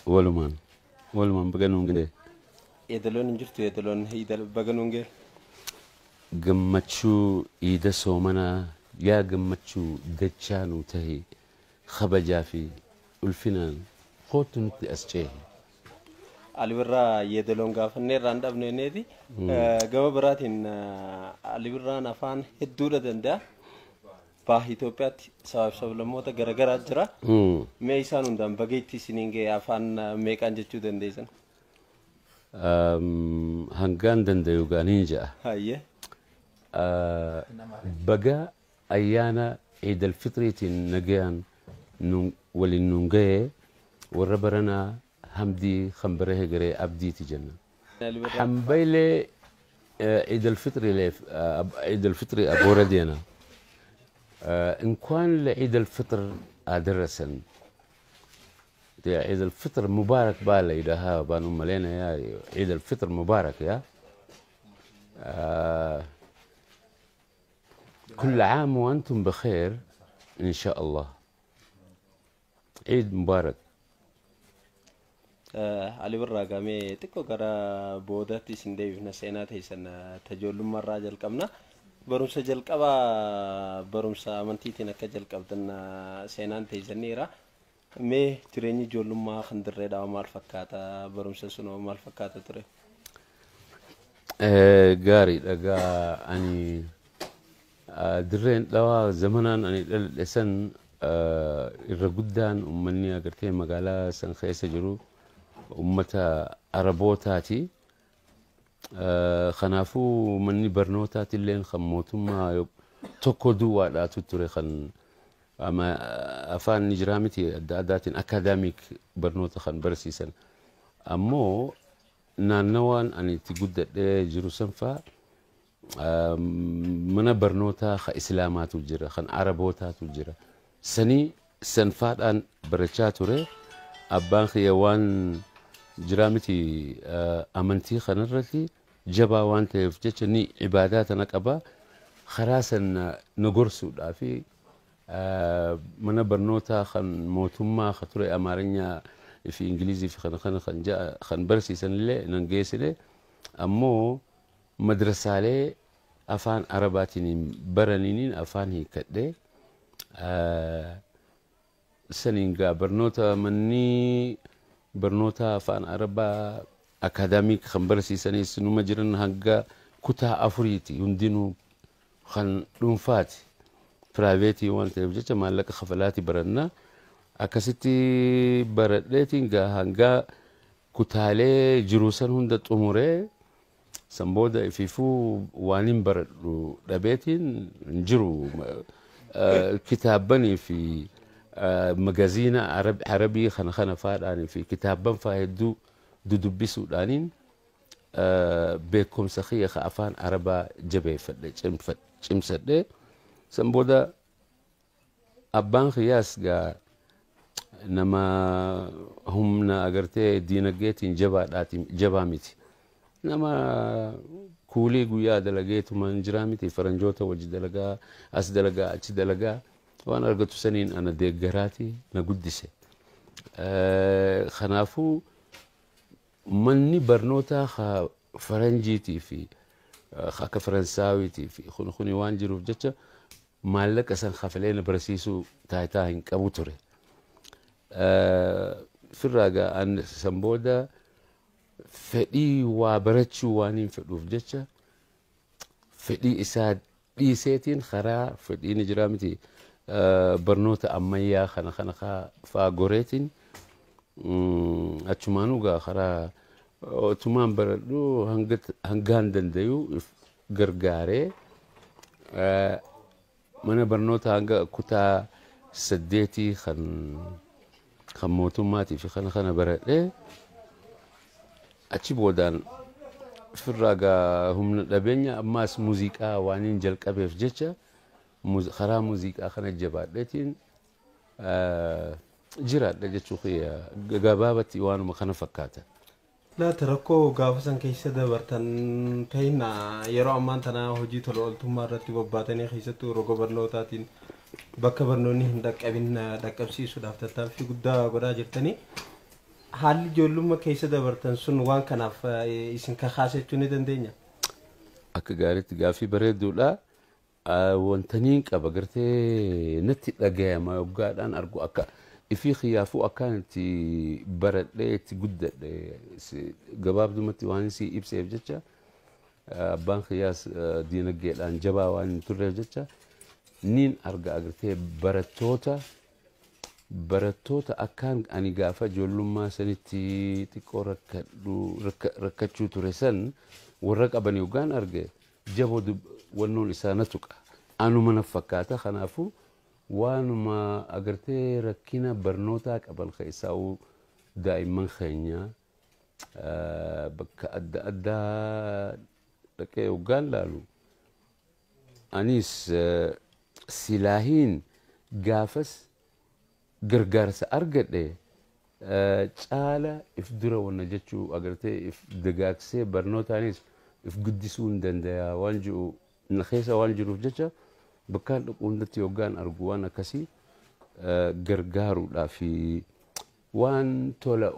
Walumaan. Walumaan baga nuun ga'e. Yeedaloon hin jirtu, yeedaloon baga nuun ga'e. Gammachuu iida soomanaa, yaa gammachuu dachaa nuu tahi, kabajaa fi ulfinaan kootu nutti as ceehi. Ali Birraa yeedaloon gaafannee irraan dhabneeneeti. Gama biraatiin Ali Birraan afaan hedduudha danda'a. Baha Itoophiyaatti sabaaf sablammoota garaagaraa jira. Mee isaan hundaan baga itti isiniin ga'e afaan meeqaan jechuu dandeessan? Hangaan dandayu gaaniin ja'a. Hayyee. Baga ayyaana Eid al-Fitriitiin nagayaan waliin nuun ga'e, warra baranaa hamdii kan bara hegeree abdiiti jenna. Hambaylee Eid al-Fitri Eid al-Fitri aboora deena. እንኳን ለዒድ አልፍጥር አደረሰን። عيد الفطر مبارك بالا إلها بانو ملينا يا عيد الفطر مبارك يا كل عام وأنتم بخير إن شاء الله، عيد مبارك. Ali Birraa, gamee xiqqoo gara boodaatti isin deebifna, seenaa teessan tajoollummaarraa jalqabna. Barumsa jalqabaa barumsa amantiitiin akka jalqabdan seenaan teessaniira. Mee jireenyi ijoollummaa kan Dirree Dhawaa maal fakkaata? Barumsa sunoo maal fakkaata ture? Gaariidha gaa, ani Dirreen Dhawaa zamanaan ani dhaladhe san irra guddaan uummanni agartee magaalaa san keessa jiru uummata Arabootaati. Kanaafuu manni barnootaatillee kan mootummaa tokko duwwaadhaatu ture, kan afaan ni jiraa miti adda addaatiin academic barnoota kan barsiisan. Ammoo naannawaan ani itti guddadhee jiru san faa mana barnootaa kan Islaamaatu jira, kan Arabootaatu jira. Sanii sanfaadhaan barachaa ture. Abbaan kiyya waan jiraa miti amantii kanarratti jabaa waan ta'eef jecha ni ibaadaa tana qaba. Karaa san na gorsuudhaa fi mana barnootaa kan mootummaa kan ture Amaarinyaa fi Ingilizii fi kana kana kan kan barsiisan illee nan geessine, ammoo madrasaalee afaan Arabaatiin baraniiniin afaan hiikadhee saniin gaa barnoota manni barnoota afaan Arabaa academic kan barsiisanis numa jiran, hanga kutaa afuriiti, hundinuu kan dhuunfaati. Private waan ta'eef jecha maallaqa kafalaati barannaa. Akkasitti baradheetiin gaa hanga kutaalee jiru san hunda xumuree, san booda ifiifuu waan hin baradhu dhabeetiin hin jiru. Kitaabbanii fi magaziina Arabii kana kana faadhaanii fi kitaabban faa hedduu dudubbisuudhaaniin beekumsa kiyya ka afaan Arabaa jabeeffadhe, cimsadhe. San booda abbaan kiyyaas gaa nama humna agartee diinagdeetiin jabaadhaati jabaa miti. Nama kuulii guyyaa dalageetumaan jiraa miti, faranjoota wajji dalagaa, as dalagaa, achi dalagaa, waan argatu saniin ana deeggaraati na guddise. Kanaafuu manni barnootaa faranjiitii fi akka Faransaawiitii fi kuni waan jiruuf jecha maallaqa san kafalee na barsiisuu taayitaa hin qabu ture. Firraa gaa san booda fedhii waa barachuu waan hin fedhuuf jecha fedhii isaa dhiiseetiin karaa fedhii ni jiraa miti barnoota ammayyaa kana kana faa goreetiin achumaanuu gaa karaa otumaan baradhu hangaan dandayu gargaaree mana barnoota hanga kutaa saddeetii kan mootummaatii fi kana kana baradhee, achi boodaan firraa gaa humna dhabeenya ammaas muuziqaa waan hin jalqabeef jecha karaa muuziqaa kana jabaadheetiin jiraadha jechuu kiyya, gabaabatti waanuma kana fakkaata. Laata rakkoo gaafa san keessa dabartan ta'inna yeroo ammaan tana hojii tola ooltummaa irratti bobbaatanii, keessattuu roga barnootaatiin bakka barnoonni hin dhaqqabin dhaqqabsiisuudhaaf tattaaffii guddaa godhaa jirtanii. Haalli ijoollummaa keessa dabartan sun waan kanaaf isin kakaase jechuu ni dandeenya? Akka gaariitti gaaffii bareedduudha. Wanta niin qaba gartee natti dhagayama yoggaadhaan argu akka ifii kiyyaafuu akkaan itti baradhee itti guddadhe gabaabdumatti waan si ibseef jecha, abbaan kiyyaas diinagdeedhaan jabaa waan hin turreef jecha, niin arga agartee barattoota akkaan ani gaafa ijoollummaa sanitti xiqqoo rakkachuu ture san warra qaban yoggaan arge, jaboo wannoon isaa na tuqa. Anuma na fakkaata. Kanaafuu waanuma agartee rakkina barnootaa qaban keessaa'uu daa'imman keenya bakka adda addaa dhaqee yoggaan laalu, anis silaahiin gaafas gargaarsa argadhe caala if dura wanna jechuu agartee if dagaagsee barnootaanis if guddisuu hin danda'a waan jiru na keessa waan jiruuf jecha, bakkaan dhaqu hundatti yoggaan argu waan akkasii gargaaruudhaa fi waan tola.